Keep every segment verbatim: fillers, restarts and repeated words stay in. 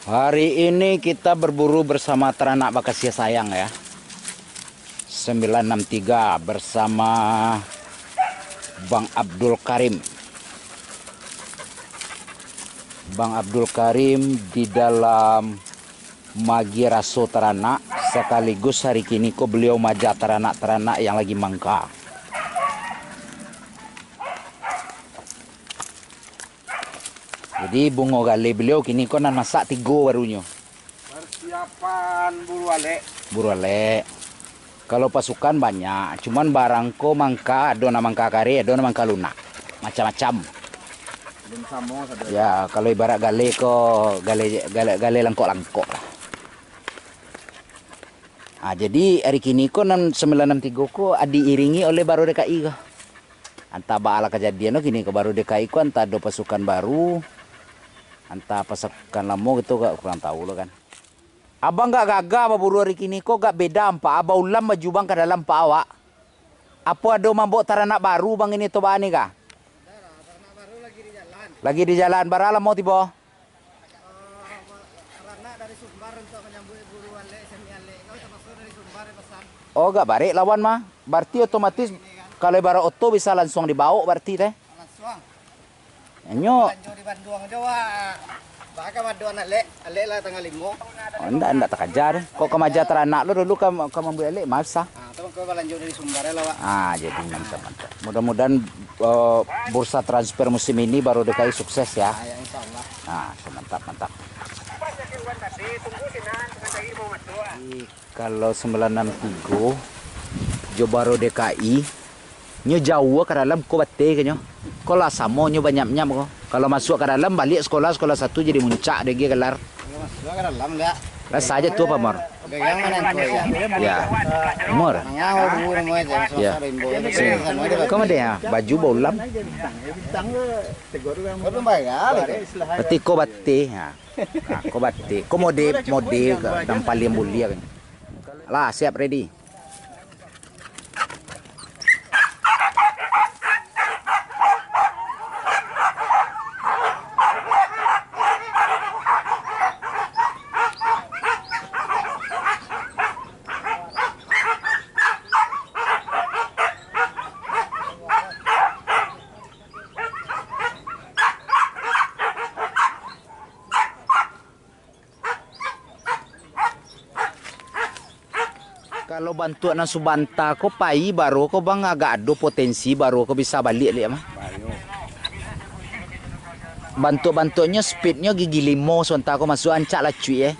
Hari ini kita berburu bersama teranak bakasiah sayang ya. Sembilan enam tiga bersama Bang Abdul Karim. Bang Abdul Karim di dalam maagiah raso taranak, sakaligus hari kini ko baliau maagiah taranak-taranak yang lagi mangka. Jadi bungo galeh baliau kini ko nan masak tigo barunyo. Persiapan buru alek. Buru alek. Kalau pasukan banyak, cuman barang ko mangka, ado nan mangka kareh, ado nan mangka lunak. Macam-macam. Alun samo sado. Ya, kalau ibarat galeh ko, galeh, galeh, galeh langkok-langkok lah. Ah, jadi hari kini ko nan sembilan enam tiga ko diiringi oleh Baro D K I ko. Antah baa lah kajadian tu kini ko, Baro D K I ko antah ado pasukan baru, antah pasukan lamo gitu, gak kurang tahu lo kan. Abang gak gagah baburu hari kini ko, gak beda ampak, baulam baju bang ka dalam ampak awak. Apo ado mambok taranak baru bang ini to baa ni kah? Lagi di jalan, bara lamo tibo? Ranak dari Sumbar untuk manyambuik buru alek, semi alek. Kau termasuk dari Sumbar, ya, pesan? Oh, agak barek lawan mah. Berarti otomatis kalau ibarat oto bisa langsung dibaok berarti teh. Langsung. Nyo. Balanjo di Bandung aja, wah. Bahkan ado anak alek, alek lah tanggal limo. Oh, ndak, ndak takaja deh. Kok kamaja taranak lo dulu ka, ka mambuek alek, masa? Ah, tu kau balanjo dari Sumbar ya lah, Wak. Ah, jadi mantap, mantap. Mudah-mudahan eh, bursa transfer musim ini Baro D K I sukses ya. Ah, ya, insya Allah. Nah, mantap, mantap. Ih, kalau sembilan enam tiga jo Baro D K I, nyo jauah ka dalam ko bateh ka nyo. Ko lah samo nyo banyap-nyap ko. Kalau masuak ka dalam, baliak sekolah, sekolah satu jadi muncak dek gelar. Kalau masuak ka dalam, dak. Lah saja tu apa, Mor? Pegang mana engkau, ya? Ya. Mor. Mangau dulu nama aja, Ya. susah dah imbau. Sini. Kau ada ya? Baju baulam. Kau belum bayar lagi. Berarti kau batih, ha. Ha, kau batih. Kau mode, mode ke, yang paling mulia kan. Lah, siap, ready. Kalau bantuak nan subanta ko pai baro ko bang, agak ado potensi baro ko bisa baliak liak mah. Bantuak-bantuaknyo, speednyo gigi limo subanta ko masuak, ancak lacuik eh.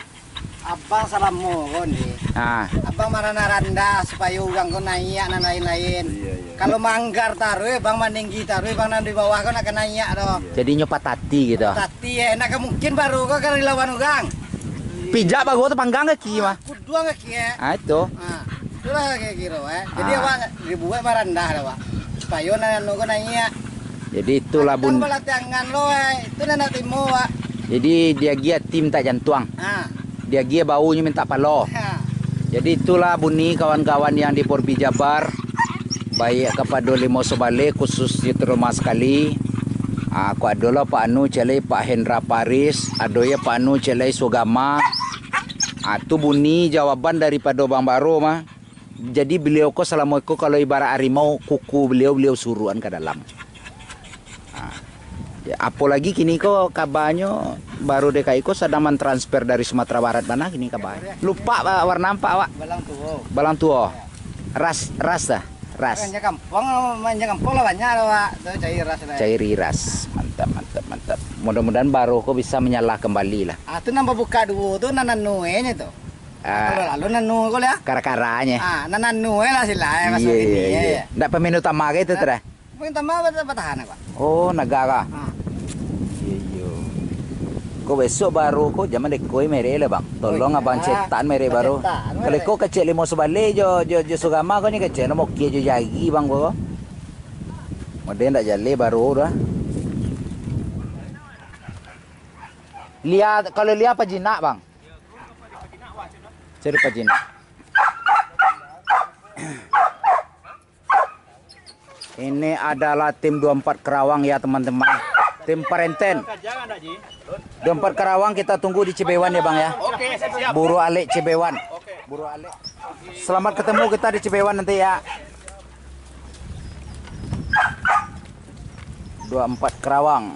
Abang salamo ko ni. Ah. Abang marana randah supayo urang ko naiak nan lain-lain. Iya, iya. Kalau manggar taruih, bang maninggi taruih, bang nan di bawah ko nak ka naiak doh. Jadi nyo patati gitu. Patati eh, nak ka mungkin baro ko ka dilawan urang. Pijak baru tu panggang kaki mah. Kuduang kaki eh. Ah, itu. Ah, itulah kira-kira eh. Jadi Ah. awak dibuat marandah dah, Pak. Supayo nan anu ko naiak. Jadi itulah Atang bun. Balatih angan lo eh. Itu nan nak timo, Pak. Jadi diagiah tim tak jantuang. Ah. Diagiah baunyo mintak palo. Ha. Jadi itulah bunyi kawan-kawan yang di Porbi Jabar, baiak kapado Limau Sobaleh, khususnyo terutama sakali, ah, ko adolah Pak Anu ciek lai, Pak Hendra Paris, ado ya Pak Anu ciek lai Sugama. Ah, tu bunyi jawaban daripado Bang Baro mah. Jadi beliau ko salamo iko kalau ibarat harimau, kuku beliau, beliau suruakan ka dalam. Ah. Ya, apolagi kini ko kabanyo Baro D K I ko sadang mantransfer dari Sumatera Barat bana kini kabanyo. Lupa, Pak, warna apa, Pak? Balang tuo. Balang tuo. Ya. Ras, ras dah. Ras. Manja kampuang, manja kampuang lah banyak lah, Pak. Tu cari ras lah. Cari ras. Mantap, mantap, mantap. Mudah-mudahan Baro ko bisa manyalah kembali lah. Ah, tu nan babuka duo tu nan anu e nyo tu. Ah. Kalau lalu nan anu ko lah. Kara-karanyo. Ah, nan anu e lah sila e, maso Iya, kini iya, e, iya. ya. Ndak pemain utama ka itu, Nah. Teh? Pemain utama bata-, batahan, Pak. Oh, Naga ka? Ah. Iya, iya. Ko besok Baro ko jaman deko merek lah, Bang. Tolong Oh, iya. abang cetak merek Abang Baro. cetak, Kalau merek. ko kecek Limau Sobaleh jo, jo, jo Sugama ko nyo kecek, no mokie jo jari, Bang, ko. Model ndak jaleh Baro dah. Lia, kalau Lia apa jinak, Bang? Cari pajinak. Ini adalah tim dua empat Kerawang ya, teman-teman. Tim Parenten. Dua empat karawang kita tunggu di Cibewan ya, Bang, ya. Oke, siap. Buru Alek Cibewan. Oke. Buru Alek. Selamat ketemu kita di Cibewan nanti ya. Dua empat karawang.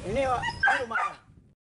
Ini, Pak.